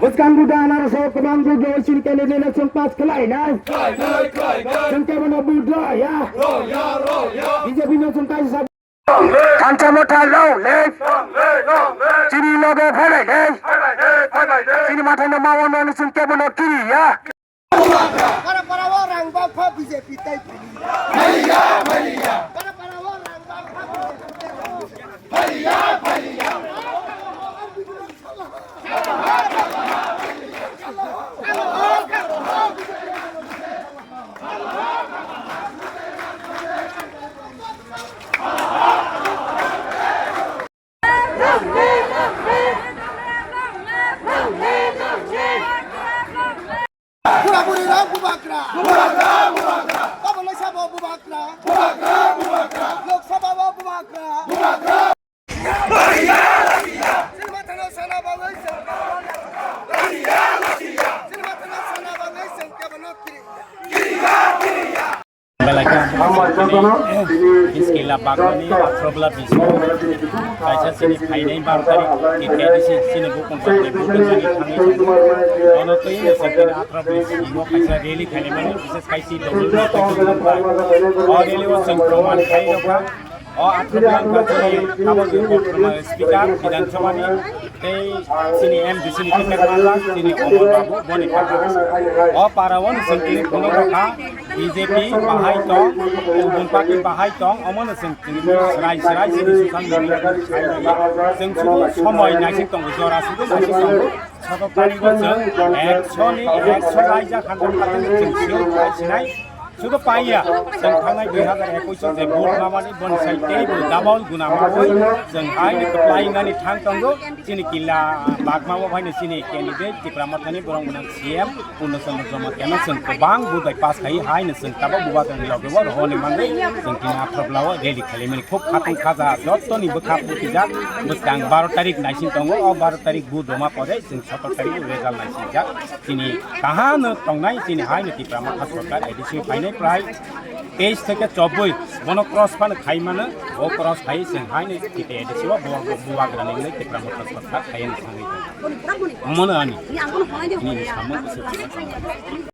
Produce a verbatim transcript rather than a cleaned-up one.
Bwskang buda anarosao kwbang bujo chini candidate election pass khlainai. Chwng kebono vote rwya. B J P no chwng kaisa sa-, Thansa Motha rok le. Chini loge phailai le. Chini mathai no ma wano chwng kebono kiriya. Para para o rang bak pha B J P tai. Para para o rang bak pha B J P tai. Bura buri rok bubagra. Bubagra, bubagra. Tabuk Lok Sabha o bubagra. Bubagra, bubagra. Lok Sabha o bubagra. Bubagra. Chini mathano sana bagwi chwng. Chini mathano sana bagwi chwng kebono kiri. Belai khe ang Hambai jotono, tini Skila bagmani athrobola bisingo kaisa chini phainai baro tarik ni K D C chini bukung bakni bukung jani thangwi thangwi. Bono twi no chwng tini athrobola bisingo kaisa rally khainai mani, bises kaisi dogwi no twi twi wngkha. O rally o chwng proman khai rwkha. O athrobola wngkha chini abo je bortoma speaker Bidhan Sabha ni. Tei chini M D C ni ticket manjak chini Omor Babu boni kaka. O para o ni chwng tini phunuk rokha B J P bahai tong, Ubun Party bahai tong, omo no chwng tini srai srai chini social media ni sai nai. Chwng sudu somoi naising tongo, jora sudu naising tongo. Soto tarigo chwng ekso ni ekso laijak hundred percent chwng sio sinai. Sudo paiya, chwng thangnai dui hazar ekush o je vote mamani boni sai teibo double guna mawi chwng haino kwplai wngani thang tongo. Chini kila bagma o haino chini candidate Tipra Mothani borok gwnang C M Purno Chandra Jamatia no chwng kwbang vote bai pass khai haino chwng tabuk bubagrani loge o rohorni manwi chwng tini athrobola o rally khailaimani khub khatong khaja jottoni bwkha bukijak bwskang baro tarik naising tongo. O baro tarik vote rwma pore chwng sotor tarik o result naising jak. Chini kaham no tongnai chini haino Tipra Motha sorkar A D C o phainai prai teis theke chobbish bono cross phano khai mano, o cross khai chwng haino T T A D C o bo, bo, bubagrani wngwi Tipra Motha sorkar khai wngwi thangwi tongo. Omono ani, ani samung kisa.